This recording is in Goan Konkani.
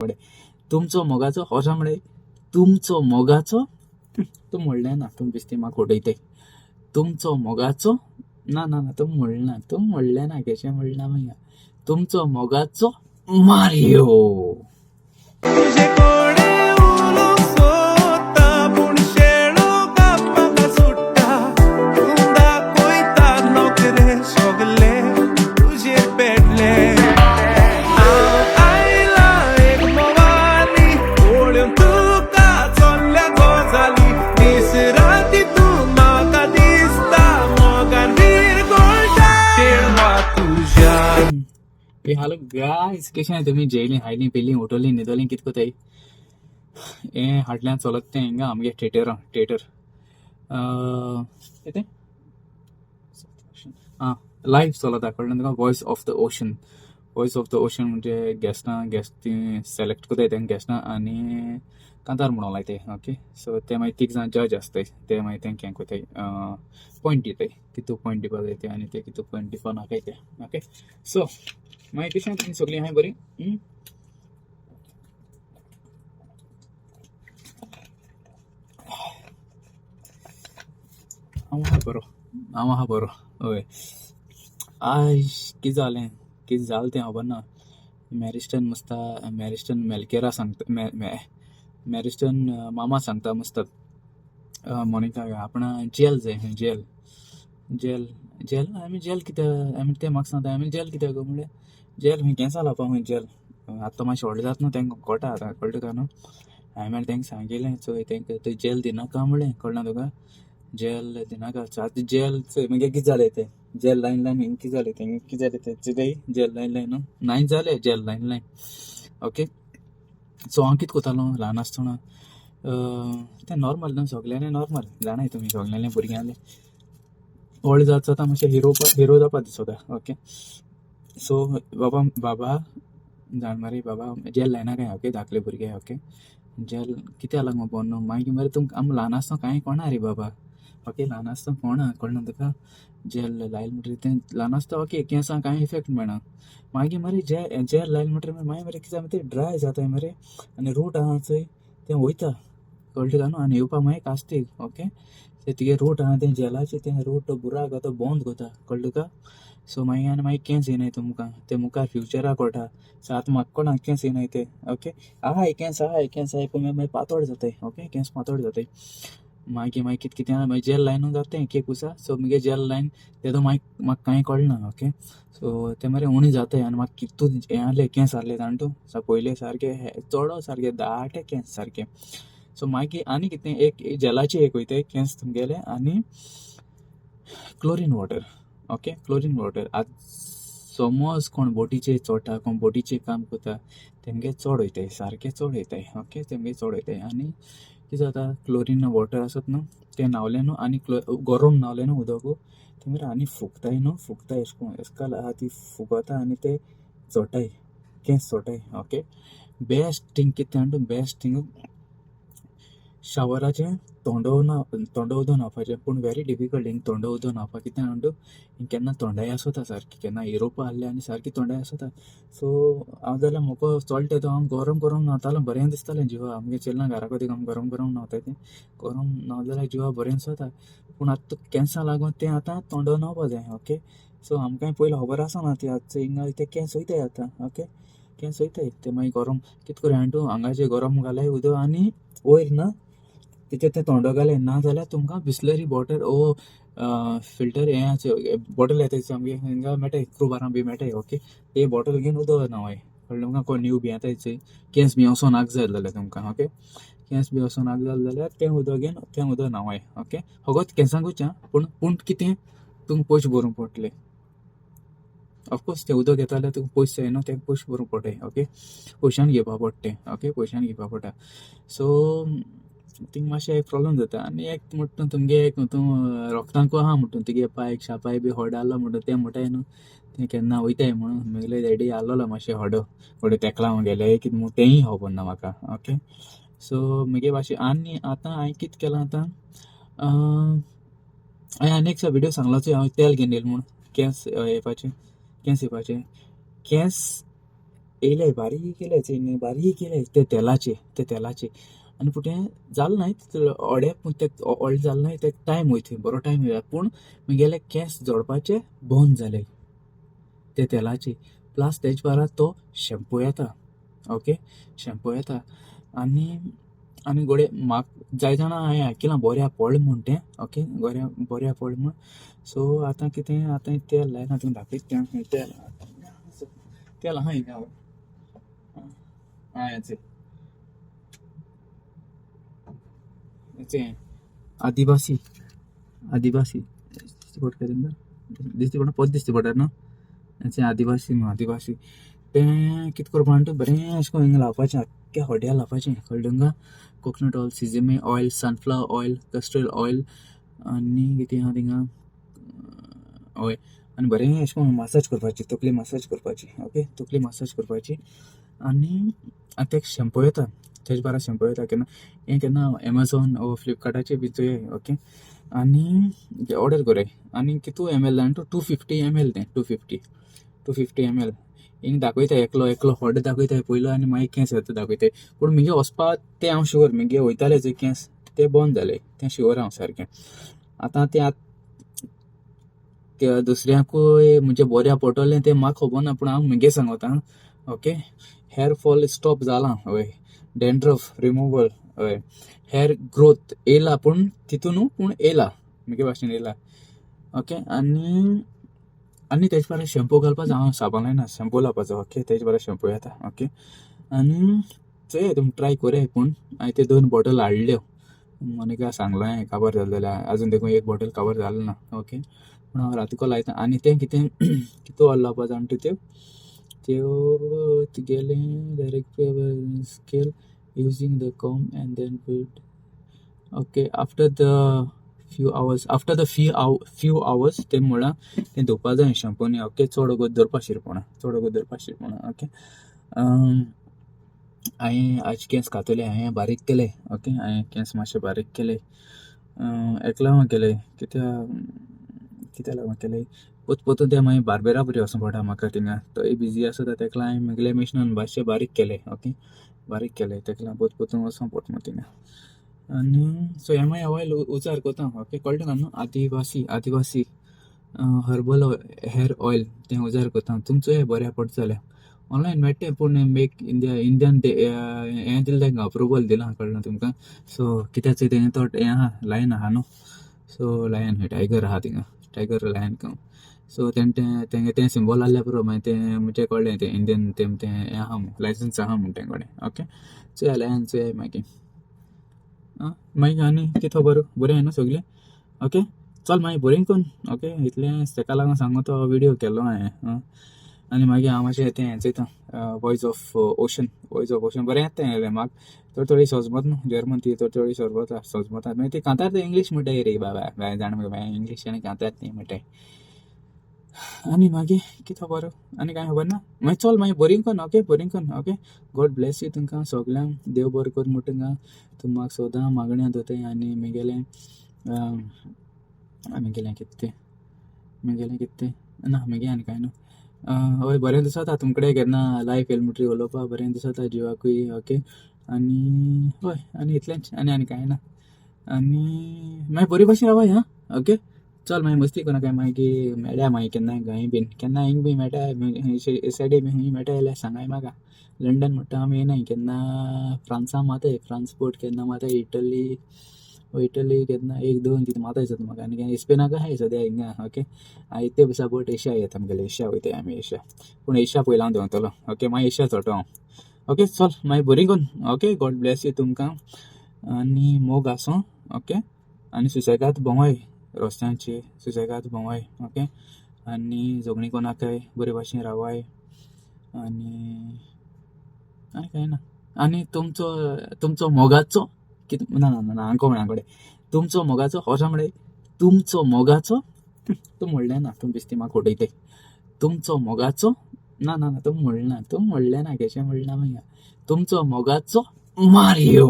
कडेन तुमचो मोगाचो हो म्हळे तुमचो मोगाचो तूं म्हणलें ना, तूं बेश्टी म्हाका फटयताय. तुमचो मोगाचो ना ना ना, तूं म्हणलें ना, तूं म्हणलें ना, कशें म्हणलां मागीर तुमचो मोगाचो मारियो. हॅलो गायस, कशें आहाय तुमी? जेयली, खायली, पिली, उठली, न्हिदली, कितें कोताय? हें हाडल्यान चलत तें हिंगा आमगे थिएटर, थिएटर कितें आं लायव्ह चलता, कळ्ळें तुका? Voice of the ocean. Voice of the ocean म्हणजे गेस्टां, गेस्ट ती सिलेक्ट कोताय तेंकां गेस्टां आनी कांतार म्हणूंक लायताय. ओके, सो ते मागीर तीग जाण जज आसताय, ते मागीर तेंकां हें कोताय, पॉयंट दिताय, कितू पॉयंट दिवपा जाय ते आनी ते कितू पॉयंट दिवपा नाकाय ते. ओके, सो मागीर कशें तुमी सगळीं आहाय बरीं? हांव आहा बरो, हांव आहा बरो. हय, आयज कितें जालें, कितें जालें तें खबर ना. मॅरिस्टन मस्ता, मॅरिस्टन मेलकेरा सांगता, मॅरिस्टन मामा सांगता मस्त मोनिका आपणा जेल जाय खंय, जेल जेल जेल. आमी जेल कित्याक? आमी तें म्हाका सांगता आमी जेल कित्याक गो म्हणलें, जेल खंय केंसां लावपा खंय जेल. आतां मातशें व्हडलें जाता न्हू तेंकां कळटा आतां, कळटा तुका न्हू? हांवें मागीर तेंकां सांगिल्लें, चोय तेंकां थंय जेल दिनाका म्हणलें, कळना तुका? जेल दिनाका. आतां जेल चोय मागीर कितें जालें तें, जेल लायन लायन हिंग कितें जालें तें, कितें जालें तें, चोय जेल लायन लायन न्हू नाय जालें जेल लायन लायन. ओके, सो हांव कितें कोतालो ल्हान आसतना, तें नॉर्मल न्हू, सगल्यांनी नॉर्मल जाणाय तुमी, सगल्यांनी भुरग्यांनी व्हडलें जात जाता मातशें हिरो हिरो जावपा दिसता. ओके, सो बाबा बाबा जाण मरे बाबा जेल लायना काय? ओके, धाकले भुरगे. ओके, जेल कित्याक लागून बोर न्हू? मागीर मरे तुमकां आमी ल्हान आसतना कांय कोणा रे बाबा. ओके, ल्हान आसतना कोणा कळना तुका? जेल लायलें म्हणटकीर तें ल्हान आसता. ओके, केंसां कांय इफेक्ट मेळना. मागीर मरे जे जेल लायलें म्हणटकीर मागीर मरे कितें जाता, तें ड्राय जाताय मरे आनी रूट आहा चोय तें वयता, कळटा तुका न्हू? आनी येवपा मागीर कास्तीक. ओके, ते तुगे रूट आहा तें जेलाचें तें रूट बुराक जाता, बंद कोता, कळ्ळें तुका? सो मागीर आनी मागीर केंस येनाय तुमकां, तें मुखार फ्युचराक कळटा. सो आतां म्हाका कोणा केंस येनाय ते. ओके, आहाय केंस, आहाय केंस आहाय, पूण मागीर पातळ जाताय. ओके, केंस पातळ जाताय. मागीर मागीर कितें कितें मागीर जेल लायनू जाता तें एक एक. सो मुगे जेल लायन तेदो मागीर म्हाका कांय कळना. ओके, सो तें मरे उणें जाताय आनी म्हाका कितू हें आहलें, केंस आहले जाण तूं, सो पयलीं सारके चोडो सारके दाटे केंस सारके. सो मागीर आनी कितें एक जेलाचें एक वयताय केंस तुमगेले आनी chlorine water. Okay, chlorine water आतां समज कोण बोटीचेर चोडटा, कोण बोटीचेर काम करता, तेमगे चड वयताय, सारकें चड वयताय. ओके, तेमगे चड वयताय. आनी कितें जाता, क्लोरीन वॉटर आसत न्हू तें न्हांवलें न्हू आनी गरम न्हांवलें न्हू उदक तें मरे आनी फुगताय न्हू, फुगताय अशें करून एसकाल आहा ती फुगता आनी ते चोडटाय, केंस चोडटाय. ओके, बेस्ट थींग कितें जाणा तूं? बेस्ट थींग शावराचें तोंडो ना, तोंडो उदक न्हांवपाचें. पूण वेरी डिफिकल्ट हिंग तोंडो उदक न्हांवपाक. कितें जाणा तूं, हिंग केन्ना थोंडाय आसता सारकी, केन्ना युरोपा आहले आनी सारकी थोंडाय आसता. सो हांव जाल्यार म्हाका चोडटा तो हांव गरम गरम न्हांवतालो, बरें दिसतालें जिवा. आमगे चेडलां घरा कडेन हांव गरम गरम न्हांवताय, तें गरम न्हांवलें जाल्यार जिवा बरें दिसता. पूण आतां केंसां लागून तें आतां तोंडो न्हांवपा जाय. ओके, सो आमकांय पयलीं खबर आसना ती, आतां हिंगा तें केंस वयताय आतां. ओके, केंस वयताय तें मागीर गरम कितें करूं जाणा तूं, हांगाचें गरम घालाय उदक आनी वयर ना तेचेर तें तोंडो घालाय. ना जाल्यार तुमकां बिसलरी बॉटल ओ फिल्टर हें बॉटल येता आमगे हिंगा मेळटाय, क्रुबारां बी मेळटाय. ओके, ते बॉटल घेवन उदक न्हांवाय, कळ्ळें तुमकां? कोण न्यू बी येताय चोय, केंस बी वचों नाका जाय जाल्यार तुमकां. ओके, केंस बी वचों नाका जालें जाल्यार तें उदक घेवन तें उदक न्हांवाय. ओके, फकत केंसांकूच आं, पूण पूण कितें तुमकां पयशे भरूंक पडटले. ऑफकोर्स तें उदक घेता जाल्यार तुका पयशे जाय न्हू, तें पयशे भरूंक पडटाय. ओके, पयशान घेवपा पडटा. ओके, पयशान घेवपा पडटा. सो थिंग मातशें एक प्रोब्लम जाता. आनी एक म्हणटा तुमगे एक तूं रोगतांकू आहा म्हणटा तुगे पायक शापाय बी होड आहलो म्हणटा, तें म्हणटाय न्हू तें केन्ना वयताय म्हणून. मुगेले डॅडी आहलोलो मातशें होडो होडो तेकला मुगेले कितें म्हूण तेंय खबर ना म्हाका. ओके, सो मुगे भाशेन आनी आतां हांवें कितें केलां आतां, हांवें आनी एक व्हिडियो सांगला चोय, हांव तेल घेवन येयलें म्हूण केंस येवपाचें, केंस येवपाचें, केंस येयले बारीक येयले चोय बारीक येयले ते तेलाचे ते तेलाचे. आनी पूण तें जालें न्हय ओडे पूण तें ऑयल जालें न्हय तें टायम वयता बरो टायम वयता पूण मुगेले केंस झडपाचे बंद जाले ते तेलाचे. प्लस तेजे बारा तो शॅम्पू येता ओके शॅम्पू येता. आनी आनी घोडये म्हाका जाय जाणां हांवें आयकलां बऱ्या पडलें म्हूण तें ओके बऱ्या बऱ्या पडलें म्हूण. सो आतां कितें आतां तेल लायना तुमकां दाखयता तें तेल तेल आहा हिंगा. आं हें आदिवासी आदिवासी दिसती पडटा तुमकां दिसती पडटा पद दिसती पडटा न्हू हें आदिवासी न्हू आदिवासी. तें कितें करपा जाणा तूं बरें अशें करून हिंगा लावपाचें आख्ख्या होड्यार लावपाचें कळ्ळें तुमकां. Coconut oil, sesame oil, sunflower oil, castor oil आनी कितें आहा थिंगा हय. आनी बरें अशें करून मसाज करपाची तकली मसाज करपाची ओके तकली मसाज करपाची. आनी आतां एक शॅम्पू येता तेजे बारा शॅम्पू येता केन्ना हें केन्ना एमेझॉन ओ फ्लिपकार्टाचेर बी चोयाय ओके. आनी ऑर्डर कराय आनी कितू एम एल जाणा तूं 250 ml तें 250 ml. हिंग दाखयता एकलो एकलो होड दाखयता पयलो आनी मागीर केंस येता दाखयताय. पूण मुगे वचपा तें हांव शुवर मुगे वयताले चोय केंस ते बंद जाले तें शुवर हांव सारकें. आतां तें आतां दुसऱ्यांकूय म्हणजे बऱ्या पडटलें तें म्हाका खबर ना पूण हांव मुगे सांगता ओके. हेर फॉल स्टॉप जालां हय, डॅन्ड्रफ रिमुवल हय, हेर ग्रोथ येयला पूण तितू न्हू पूण येयला मुगे भाशेन येयला ओके. आनी आनी तेजे बारा शॅम्पू घालपाचो हांव साबण लायना शॅम्पू लावपाचो ओके तेजे बारा शॅम्पू येता ओके. आनी चोया तुमी ट्राय कोरया पूण हांवें ते 2 बॉटल हाडल्यो मोनिका सांगलां हांवें काबार जालें जाल्यार आजून देखून एक बॉटल काबार जालें ना ओके. पूण हांव रातीको लायता. आनी तें कितें कितू ऑयल लावपा जाणा तूं त्यो त्यो तुगेलें direct scale using the comb and then put okay after the few hours after the few hours तें म्हळां तें धुवपा जाय शॅम्पूनी ओके. चड वगत दवरपा शिरपणा चड वगत दवरपा शिरपणा ओके. हांवें आज केंस कातले हांवें बारीक केले ओके. हांवें केंस मातशे बारीक केले एकला हांव केले कित्या कित्या लागून केले पोत पोतून तें मागीर बार्बेरा बरी वचूं पडटा म्हाका थिंगा तोय बिजी आसता तेका हांवें मुगेले मिशनान मातशें बारीक केले ओके बारीक केले तेका लागून पोत पोतून वचूं पडटा म्हाका थिंगा. आनी सो हें मागीर ऑयल उजार करता ओके कळटा तुका न्हू. आदिवासी आदिवासी हर्बल हेर ऑयल तें उजार करता तुमचो चोया बऱ्या पडटा जाल्यार ऑनलायन मेळटा पूण मेक इंडिया इंडियन हें दिलें तांकां अप्रुवल दिलां कळ्ळें तुमकां. सो कित्याक चोय तें तो हें आहा लायन आहा न्हू सो लायन टायगर आहा थिंगा टायगर लायन कम सो तें तेंगे तें सिंबॉल आहल्यार पुरो मागीर तें म्हणजे कळ्ळें तें इंडियन तें तें हें आहा म्हूण लायसन्स आहा म्हूण तें कडेन ओके. चोया लायन चोया मागीर आं मागीर आनी कितें खबर बरें आहा न्हू सगळें ओके. चल मागीर बरें करून ओके. इतलें तेका लागून सांगू तो व्हिडियो केलो हांवें. आनी मागीर हांव मातशें तें चोयता voice of ocean voice of ocean बरें येता तें म्हाका थोडी थोडी सजमत न्हू जर्मन ती थोडी थोडी सरबत सजमता मागीर ती कांतार तें इंग्लीश म्हणटाय रे बाबा जाणा मगे मागीर इंग्लीश आनी कांतार ती म्हणटाय. आनी मागीर कितें खबर आनी कांय खबर ना मागीर चल मागीर बरीं करून ओके बरीं करून ओके. गॉड ब्लेस you तुमकां सगल्यांक देव बरो कर म्हूण तुमकां तुमी म्हाका सदां मागण्यो दवरताय आनी मुगेलें मुगेलें कितें तें मुगेलें कितें तें ना मुगे आनी कांय न्हू. हय बरें दिसता तुमकडे केन्ना लायफ येयलें म्हणटरी उलोवपा बरें दिसता जिवाकूय ओके. आनी हय आनी इतलेंच आनी आनी कांय ना. आनी मागीर बरी भाशेन रावाय आं ओके. चल मागीर मस्ती करनाका मागीर मेळया मागीर केन्नाय खंय बीन केन्ना हिंग बी मेळटा सायडी बी खंय मेळटा जाल्यार सांगाय म्हाका. लंडन म्हणटा आमी येनाय केन्ना फ्रांसा माताय फ्रांस बोट केन्ना माताय इटली इटली केन्ना 1 2 कितें माताय दिसता म्हाका. आनी केन्ना स्पेनाक आहाय सद्या हिंगा ओके. आयते दिसा बोट एशिया येता आमगेले एशिया वयताय आमी एशिया पूण एशिया पयलो हांव देंवतलो ओके. मागीर एशिया चडटलो हांव ओके. चल मागीर बरी करून ओके. गॉड ब्लेस you तुमकां आनी मोग आसूं ओके. आनी सुसेगाद भोंवय रस्त्यांचेर सुसेगाद भोंवय ओके. आनी झगडीं कोनाकाय बरे भाशेन रावाय आनी आनी कांय ना. आनी तुमचो तुमचो मोगाचो कितें ना ना ना हांव म्हणा कडेन तुमचो मोगाचो अशें म्हळे तुमचो मोगाचो तूं म्हणलें ना तूं बेश्टी म्हाका फटयताय तुमचो मोगाचो ना ना ना तूं म्हणलें ना तूं म्हणलें ना कशें म्हणलें मागीर तुमचो मोगाचो मारियो.